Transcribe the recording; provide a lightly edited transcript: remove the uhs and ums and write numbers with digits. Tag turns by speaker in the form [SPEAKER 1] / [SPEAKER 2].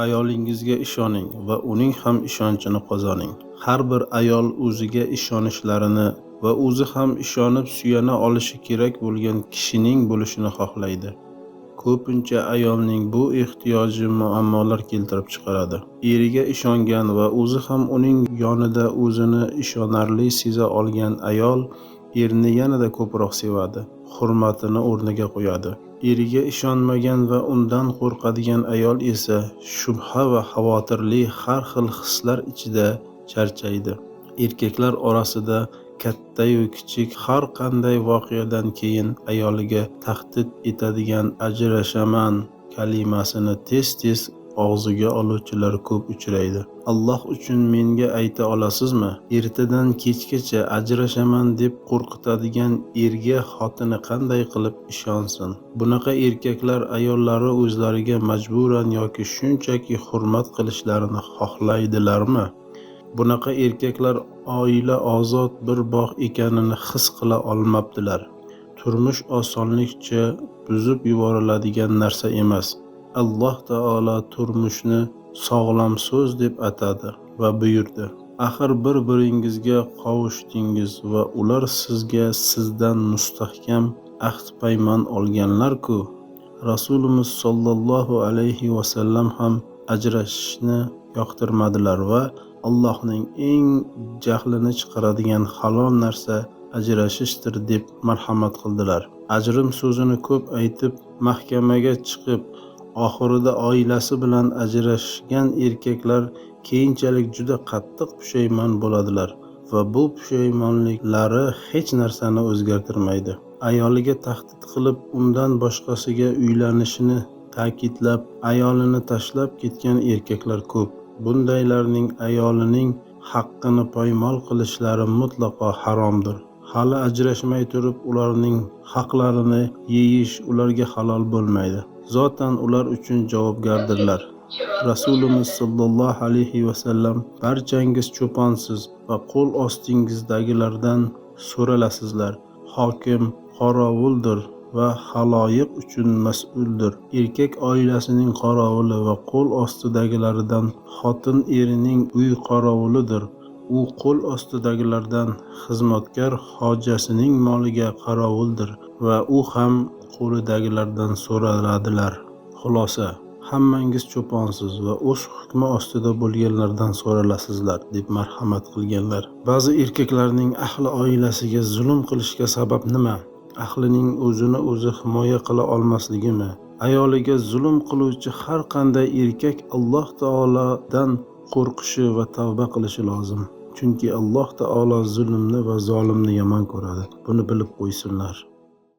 [SPEAKER 1] Ayolingizga ishoning va uning ham ishonchini qozoning. Har bir ayol o'ziga ishonishlarini va o'zi ham ishonib suyana olishi kerak bo'lgan kishining bo'lishini xohlaydi. Ko'pincha ayolning bu ehtiyoji muammolar keltirib chiqaradi. Eriga ishongan va o'zi ham uning yonida o'zini ishonarli seza olgan ayol erini yanada ko'proq sevadi, hurmatini o'rniga qo'yadi. Eriga ishonmagan va undan qo'rqadigan ayol esa shubha va xavotirli har xil hislar ichida charchaydi. Erkaklar orasida kattayu kichik har qanday voqeadan keyin ayoliga tahdid etadigan ajrashaman kalimasini tez-tez og'ziga oluvchilar ko'p uchraydi. Alloh uchun menga ayta olasizmi? Ertadan kechgacha ajrashaman deb qo'rqitadigan erga xotini qanday qilib ishonsin? Bunaqa erkaklar ayollari o'zlariga majburan yoki shunchaki hurmat qilishlarini xohlaydilarmi? Bunaqa erkaklar oila ozod bir bog' ekanini his qila olmabdilar. Turmush osonlikcha buzib yuboriladigan narsa emas. Alloh taolo turmushni sog'lom so'z deb atadi va buyurdi. Axir bir-biringizga qovushdingiz va ular sizga sizdan mustahkam ahd-paymon olganlar-ku. Rasulimiz sollallohu alayhi vasallam ham ajrashishni yoqtirmadilar va Allohning eng jahlini chiqaradigan halol narsa ajrashishdir deb marhamat qildilar. Ajrim so'zini ko'p aytib, mahkamaga chiqib, oxirida oilasi bilan ajrashgan erkaklar keyinchalik juda qattiq pushaymon bo'ladilar va bu pushaymonliklari hech narsani o'zgartirmaydi. Ayoliga tahdid qilib, undan boshqasiga uylanishini ta'kidlab, ayolini tashlab ketgan erkaklar ko'p. Bundaylarning ayolining haqqini poymol qilishlari mutlaqo haromdir. Hali ajrashmay turib ularning haqlarini yeyish ularga halol bo'lmaydi. Zotan ular uchun javobgardirlar. Rasulimiz sollallohu alayhi vasallam barchangiz cho'ponsiz va qo'l ostingizdagilardan so'ralasizlar. Hokim qorovuldir va xaloyiq uchun mas'uldir. Erkak oilasining qorovuli va qo'l ostidagilaridan, xotin erining uy qorovulidir. U qo'l ostidagilardan, xizmatkor xojasining moliga qorovuldir va u ham qo'lidagilardan so'raladilar. Xulosa, hammangiz cho'ponsiz va o'z hukmi ostida bo'lganlardan so'ralasizlar deb marhamat qilganlar. Ba'zi erkaklarning ahli oilasiga zulm qilishga sabab nima? Ahlining o'zini o'zi himoya qila olmasligimi? Ayoliga zulm qiluvchi har qanday erkak Alloh taolodan qo'rqishi va tavba qilishi lozim. Chunki Alloh taolo zulmni va zolimni yomon ko'radi. Buni bilib qo'ysinlar.